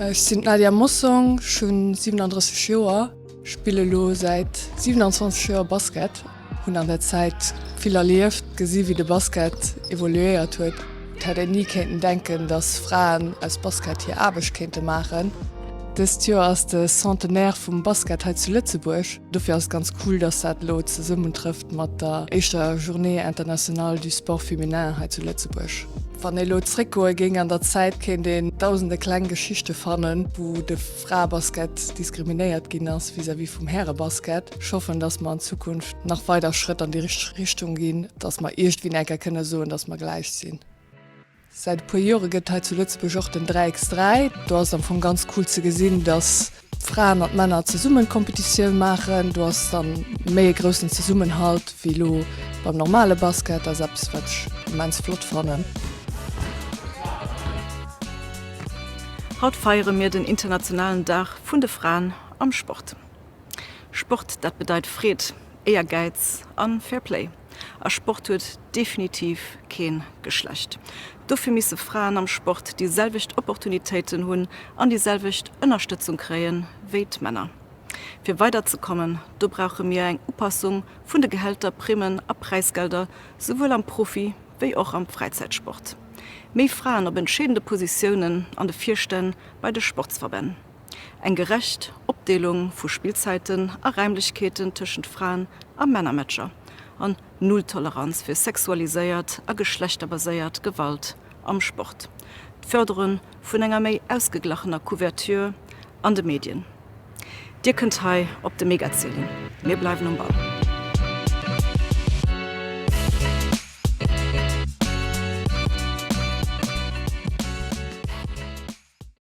Ech sinn d'Nadia Mossong, ech hunn 37 Joer, spille lo säit 27 Joer Basket, hunn an der Zäit vill erlieft, gesi wéi de Basket evoluéiert huet. Et hätt een ni kéinten denken, dass Fraen aus Basket hir Aarbecht kéinte maachen. Dëst Joer ass de Centenaire vum Basket hei zu Lëtzebuerg. Dofir ass et ganz cool, dass dat elo zesummentrëfft mat der éischter Journée internationale du sport féminin hei zu Lëtzebuerg. Wann ee lo zréckgoe géing an der Zäit, kéint een dausende kleng Geschichte fannen, wou de Fraebasket diskriminéiert ginn ass vis-à-vis vum Härebasket. Ech hoffen, dass mer an Zukunft nach weider Schrëtt an déi richteg Richtung ginn, dass mer iergendwéi eng Kéier kënne soen, dass mer gläich sinn. Säit e puer Jore gëtt hei zu Lëtzebuerg och den 3 x 3. Do ass et am Fong ganz cool ze gesinn, dass d'Fraen an d'Männer zesummen d'Kompetitioun maachen. Do ass dann méi e groussen Zesummenhalt wéi elo beim normale Basket. Dat ass eppes, wat ech immens flott fannen. Haut feiere mir den internationalen Dag vun de Fraen am Sport. Sport, dat bedeit Freed, Éiergäiz a Fair Play. A Sport huet definitiv kee Geschlecht. Dofir misse Fraen am Sport déi selwecht Opportunitéiten hunn an déi selwecht Ënnerstëtzung kréie wéi d'Männer. Fir weider ze kommen, do brauche mir eng Upassung vun de Gehälter, Primmen a Präisgelder, souwuel am Profi wéi och am Fräizäitsport. Méi Fraen op entscheedende Positiounen an de Virstänn bei de Sportsverbänn. Eng gerecht Opdeelung vu Spillzäiten a Räimlechkeeten tëschent Fraen a Männermatcher an Null Toleranz fir sexualiséiert a geschlechterbaséiert Gewalt am Sport. D'Fërdere vun enger méi ausgeglachener Couverture an de Medien. Dir kënnt hei op de Mega zielen. Mir bleiwen um Ball.